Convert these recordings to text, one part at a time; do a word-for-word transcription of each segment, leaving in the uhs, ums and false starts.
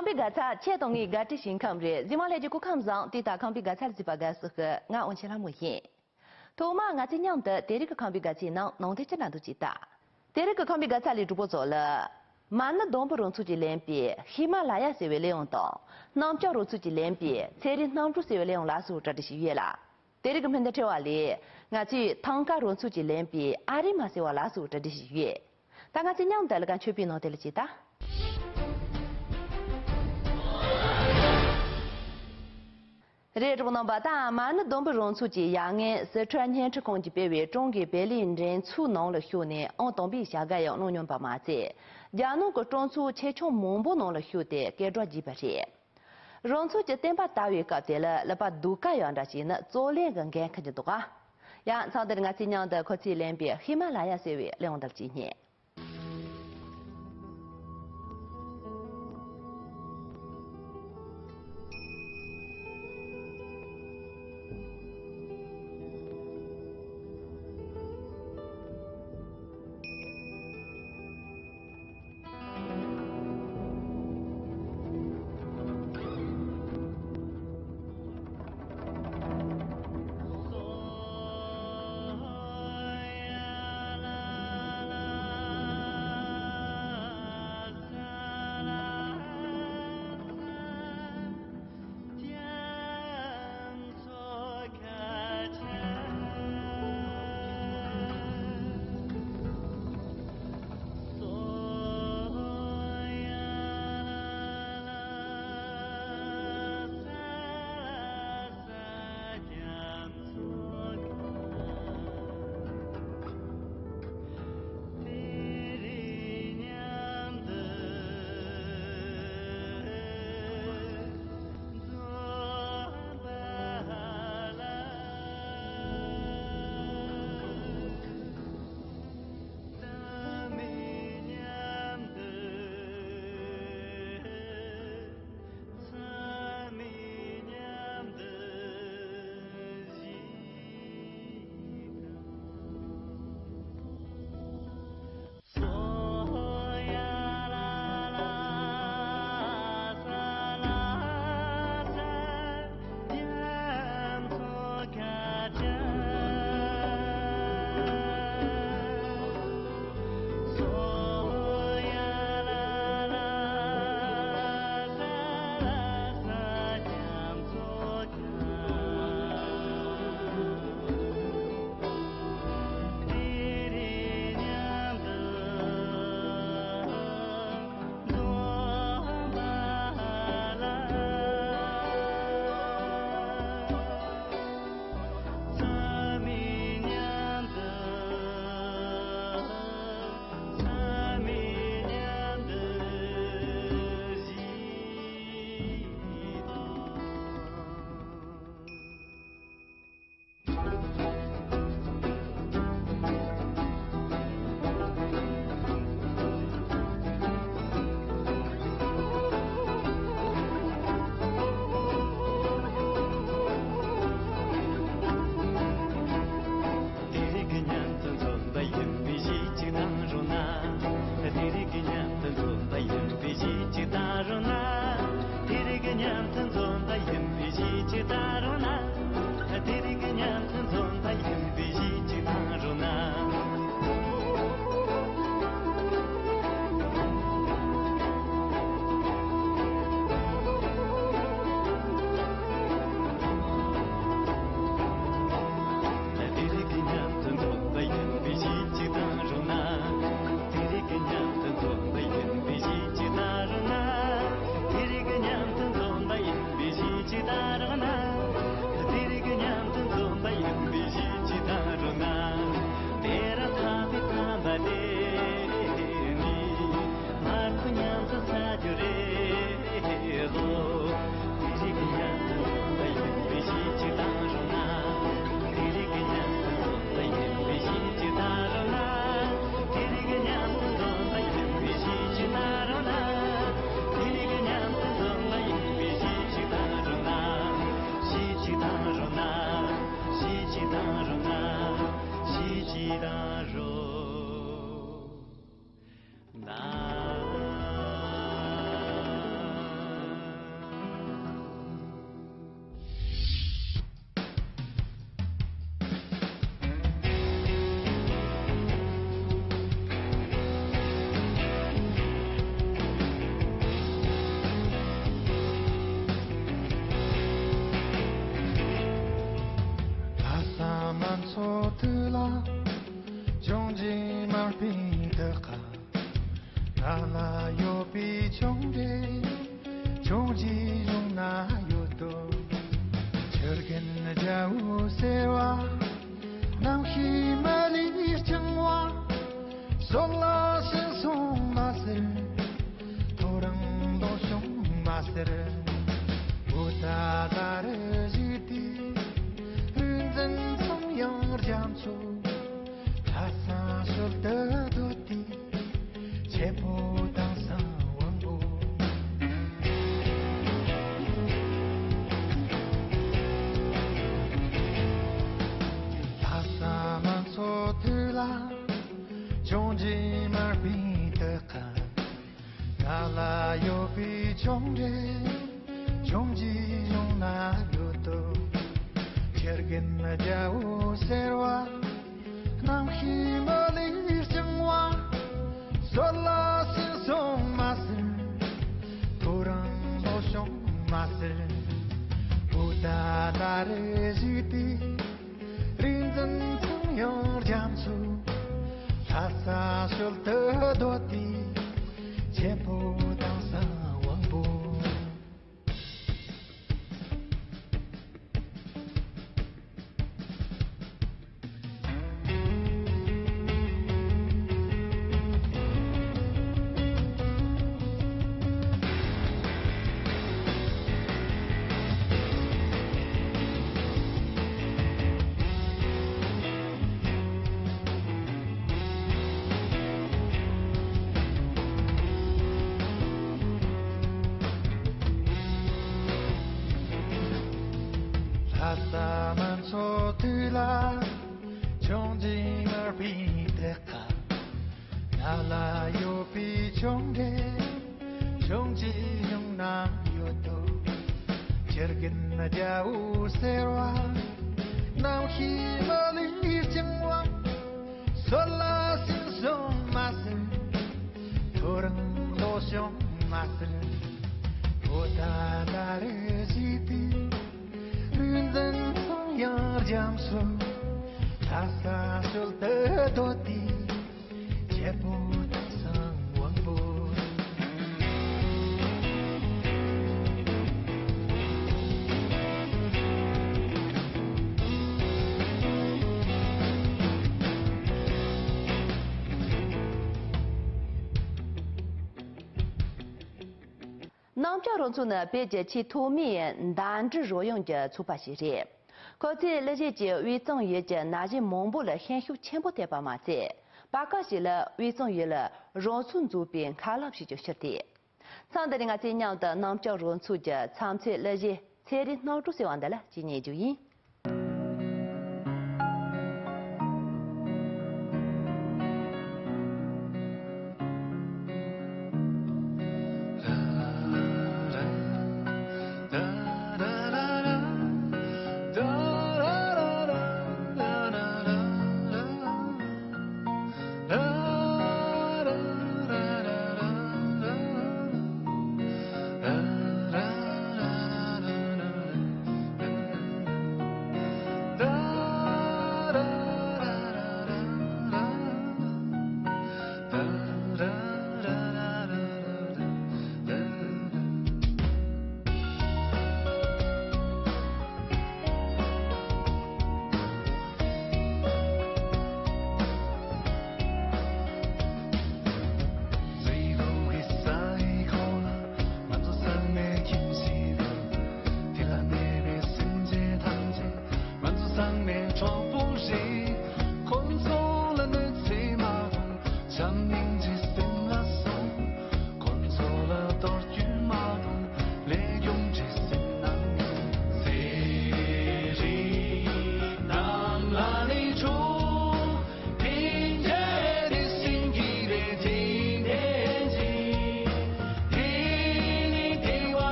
ཁམས་པའི་དགའ་ཚལ་ཁྱེད་དང་ངའི་དགའ་སྤྲོའི་ཞིང་ཁམས་རེད། གཟིགས་མོ་ལྷན་རྒྱས་སྐུ་ཁམས་བཟང་། དེ་ལྟར་ཁམས་པའི་དགའ་ཚལ་གཟིགས་པར་དགའ་བསུ་ཞུ། ང་དབང་ཆེན་ལྷ་མོ་ཡིན། ཐོག་མར་ང་ཚོས་མཉམ་དུ་དེ་རིང་གི་ཁམས་པའི་དགའ་ཚལ་ནང་ནང་དོན་ཅི་འདྲ་འདུག་ཅེས་ལྟ། དེ་རིང་གི་ཁམས་པའི་དགའ་ཚལ་ལས་གྲོགས་པོ་ཚོ་ལ། མ་ཎི་སྡོང་པོ་རང་ཚུགས་ཀྱིས་ལེན་པའི་ཧི་མ་ལ་ཡ་ཟེར་བའི་གླེང་བམ་དང་། གནམ་ལྕགས་རང་ཚུགས་ཀྱིས་ལེན་པའི་ཚན་རིག་གནམ་གྲུ་ཟེར་བའི་གླེང་བམ་ལ་སོགས་གྲ་སྒྲིག་བྱས་ཡོད་ལ། དེ་རིང་གི་སྨོན་འདུན་ཕྲེང་བ་ལས། ང་ཚོས་ཐང་ཀ་རང་ཚུགས་ཀྱིས་ལེན་པའི་ཨ་རི་མ་ཟེར་བ་ལ་སོགས་གྲ་སྒྲིག་བྱས་ཡོད། ད་ང་ཚོས་མཉམ་དུ་ལས་ཀ་མཆོད་པའི་ནང་དེ་ལ་ཅིག་ལྟ། རེད། གྲོགས་རྣམ་པ། ད་མ་ཎི་སྡོང་པོ་རང་ཚུགས་ཀྱི་ཡར་སྔོན་སི་ཁྲོན་བརྙན་འཕྲིན་ཁང་གིས་སྤེལ་བའི་ཀྲུང་གོའི་བེ་ལི་འགྲན་ཚོགས་ནང་ལ་ཞུགས་ནས་ཨང་དང་པོའི་བྱ་དགའ་ཡང་བླངས་མྱོང་པ་མ་ཟད། རྒྱ་ནག་གི་ཀྲུང་ཚོགས་ཆེ་ཆུང་མང་པོ་ནང་ལ་ཞུགས་ཏེ་སྐད་གྲགས་རྒྱས་པ་རེད། རང་ཚུགས་ཀྱི་བསྟན་པ་དར་བའི་སྐབས་དེ་ལ་ལག་པ་རྡོག་དཀར་ཡང་འདྲ་བྱས་ནས་རྩོད་ལེན་གྱི་འགན་འཁུར་གྱི་འདུག་ག། ཡང་མཚམས་འདིར་ང་ཚོས་མཉམ་དུ་ཁོ་ཚོས་ལེན་པའི་ཧི་མ་ལ་ཡ་ཟེར་བའི་གླེང་བམ་དེ་ལ་ཅིག་བསྙད། དེ་རིང་གི་མཉམ་དུ་འཛོམས་པ་ཡིན་པའི་གཞིས་ཅིག་དང་རུང་ན། དེ་རིང་གི་མཉམ་དུ་འཛོམས་པ་ཡིན་པའི་གཞིས་ཅིག་དང་རུང་ན། དེ་རིང་གི་མཉམ་དུ་འཛོམས་པ་ཡིན་པའི་གཞིས་ཅིག་དང་རུང་ན། དེ་རིང་གི་མཉམ་དུ་འཛོམས་པ་ཡིན་པའི་གཞིས་ཅིག་དང་རུང་ན། དེ་རིང་གི་མཉམ་དུ་འཛོམས་པ་ཡིན་པའི་གཞིས་ཅིག་དང་རུང་ན། དེ་རིང་གི་མཉམ་དུ་འཛོམས་པ་ཡིན་པའི་གཞིས་ཅིག་དང་རུང་ན། དེ་རིང་གི་མཉམ་དུ་འཛོམས་པ་ཡིན་པའི་གཞིས་ཅིག་དང་རུང་ན། ཡོང་གི་ཡོང་ན་ཡོད་དོ། ཆུ་རྒན་རྒྱལ་པོ་ཟེར་བ། གནམ་གཤིས་མ་ལུས་རྐྱང་བ། སོལ་ལ་སེང་སོང་མ་ཟེར། ཐོ་རངས་ལོ་བྱུང་མ་ཟེར། བོད་ད་ལ་རི་བཞི་དེ། རིག་འཛིན་ཚངས་དབྱངས་རྒྱ་མཚོ། ལྷ་ས་ཞོལ་དུ་སྡོད་དེ། ཆེན་པོ་དེང་སང་དབང་པོ། ལྷ་ས་མང་ཚོགས་དུས་ལ། ཆུང་ཆུང་མར་པིན་དུ་ཁ། ང་ལ་ཡོད་པའི་ཆུང་འདྲེ། ཆུང་ཆུང་ཡོང་ན་ཡོད་དོ། ཆུ་རྒན་རྒྱལ་པོ་ཟེར་བ། གནམ་གཤིས་མ་ལུས་རྐྱང་བ། སོལ་ལ་སེང་སོང་མ་ཟེར། ཐོ་རངས་ལོ་བྱུང་མ་ཟེར། བོད་ད་ལ་རི་བཞི་དེ། རིག་འཛིན་ཚངས་དབྱངས་རྒྱ་མཚོ། ལྷ་ས་ཞོལ་དུ་སྡོད་དེ། ཆེན་པོ་དེང་སང་དབང་པོ། ལྷ་ས་མང་ཚོགས་དུས་ལ། ཆུང་ཆུང་མར་པིན་དེ་ཁ། ང་ལ་ཡོད་པའི་ཆུང་འདྲེ། ཆུང་ཆུང་ཡོང་ན་ཡོད་དོ། ཆུ་རྒན་རྒྱལ་པོ་ཟེར་བ། གནམ་གཤིས་མ་ལུས་རྐྱང་བ། སོལ་ལ་སེང་སོང་མ་ཟེར། ཐོ་རངས་ལོ་བྱུང་མ་ཟེར། བོད་ད་ལ་རི་བཞི་དེ། རིག་འཛིན་ཚངས་དབྱངས་རྒྱ་མཚོ། ལྷ་ས་ཞོལ་དུ་སྡོད་དེ། ཆེན་པོ་དེང་སང་དབང་པོ། གནམ་ལྕགས་རུ་མཚོ་ནི་བོད་ཀྱི་ཆེས་ཐོག་མའི་མདའ་འབྲི་རོལ་དབྱངས་ཀྱི་ཚོགས་པ་ཞིག་རེད། ཁོ་ཚོས་གླུ་གཞས་ཀྱིས་དབུས་གཙང་ཡུལ་གྱི་ན་གཞོན་མང་པོ་ལ་ཤན་ཤུགས་ཆེན་པོ་ཐེབས་པ་མ་ཟད། བར་སྐབས་ཤིག་ལ་དབུས་གཙང་ཡུལ་ལ་རུ་མཚོ་འཛུགས་པའི་མཁའ་རླབས་ཤིག་ཀྱང་ཤར་ཏེ། མཚམས་འདི་ནས་ང་ཚོས་མཉམ་དུ་གནམ་ལྕགས་རུ་མཚོ་གི་མཚམས་ཚོད་གླུ་གཞས་ཚེ་རིང་སྣང་གྲོལ་ཟེར་བ་འདི་ལ་གཅིག་ཉན་རྒྱུ་ཡིན།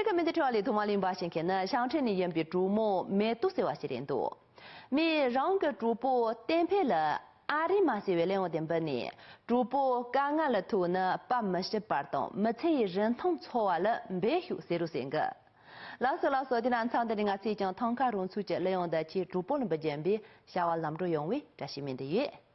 ཀ་མི་དེ་འཕྲོ་བ་ལས་ཐོག་མ་གླིང་པ་ཞིག་མཁན་ནི་ཞང་ཁྲེན་ནས་ཡིན་པའི་གྲོགས་མོ་མེ་ཏོག་ཟེར་བ་ཞིག་རེད་འདུག་མིས་རང་གི་གྲོགས་པོ་བསྟན་འཕེལ་ལ་ཨ་རི་མ་ཟེར་བའི་གླེང་བ་དེ་འབུལ་ནས། གྲོགས་པོ་དཀའ་ངལ་ལ་ཐུག་ན་དཔའ་མི་ཞུམ་པར་དང་མི་ཚེ་ཡི་རིན་ཐང་འཚོལ་བ་ལ་འབད་ཤོག་ཟེར་རོ་ཟེར་གི། ལགས་སོ་ལགས་སོ། དེ་ན་མཚམས་འདི་ནས་ང་ཚོས་ཀྱང་ཐང་ཀ་རོང་ཚོ་གི་གླེང་བ་འདི་ཁྱེད་གྲོགས་པོ་ལ་འབུལ་རྒྱུ་ཡིན་པས་བྱ་བ་ལམ་འགྲོ་ཡོང་བའི་བཀྲ་ཤིས་སྨོན་འདུན་ཡོད།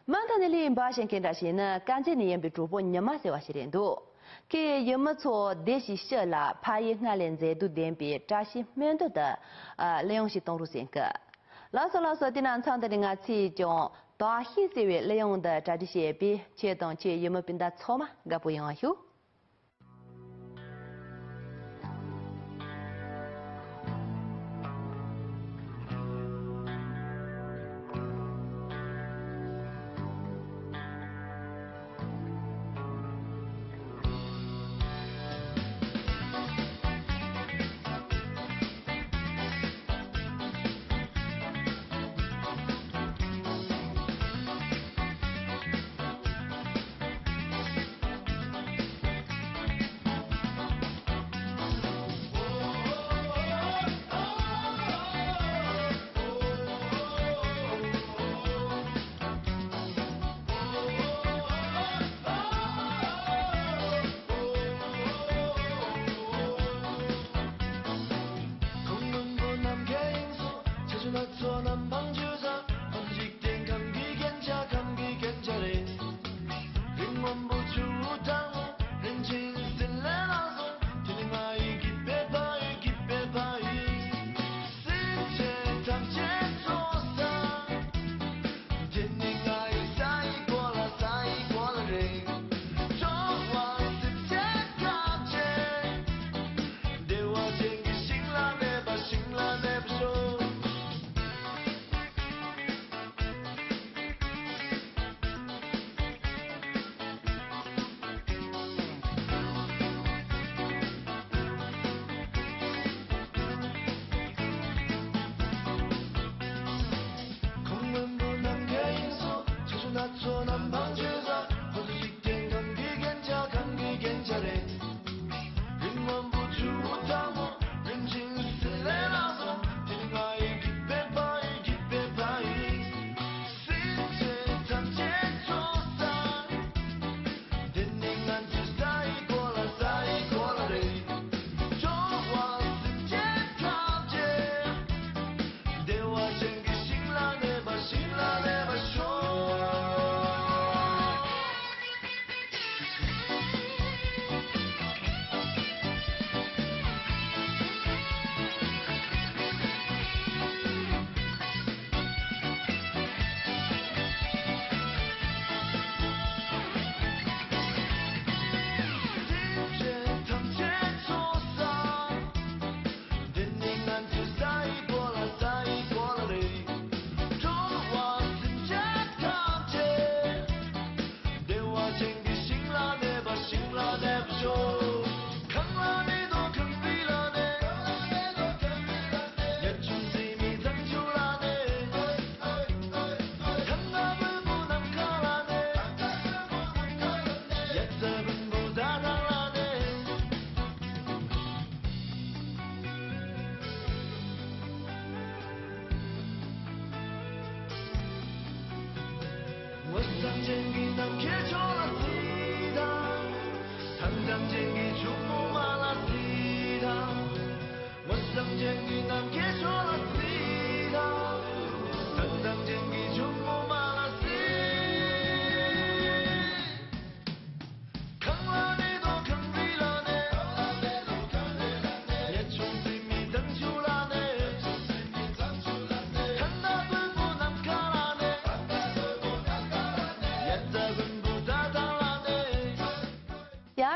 མ་མཐའ་ནས་གླེང་བ་བཤད་མཁན་འདྲ་ཞིག་ནི་དཀར་མཛེས་ནས་ཡིན་པའི་གྲོགས་པོ་ཉི་མ་ཟེར་བ་ཞིག་རེད་འདུག་ཁོས་ཡུལ་མི་ཚོ་བདེ་ཞིང་སྐྱིད་ལ་ཕ་ཡུལ་སྔར་ལས་མཛེས་སྡུག་ལྡན་པའི་བཀྲ་ཤིས་སྨོན་འདུན་དུ་ཨ་གླེང་ཡོང་ཞིག་གཏོང་རོགས་ཟེར་གི། ལགས་སོ་ལགས་སོ། དེ་ན་མཚམས་འདི་ནས་ང་ཚོས་ཀྱང་དག་ཤིང་ཟེར་བའི་གླེང་ཡོང་འདི་གྲ་སྒྲིག་བྱས་པས་ཁྱེད་དང་ཁྱེད་ཡུལ་མི་སྤུན་ཟླ་ཚང་མ་དགའ་པོ་ཡོང་བ་ཞུ།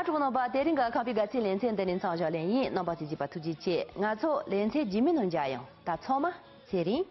གྲོགས་རྣམ་པ། དེ་རིང་གི་ཁམས་པའི་དགའ་ཚལ་ལེ་ཚན་འདི་ནས་མཚམས་བཞག་ལེ་ཡིན། རྣམ་པ་ཚོས་གཟིགས་པར་ཐུགས་རྗེ་ཆེ། ང་ཚོ་ལེ་ཚན་རྗེས་མའི་ནང་མཇལ་ཡོང་། ད་ཚང་མ་ཚེ་རིང་།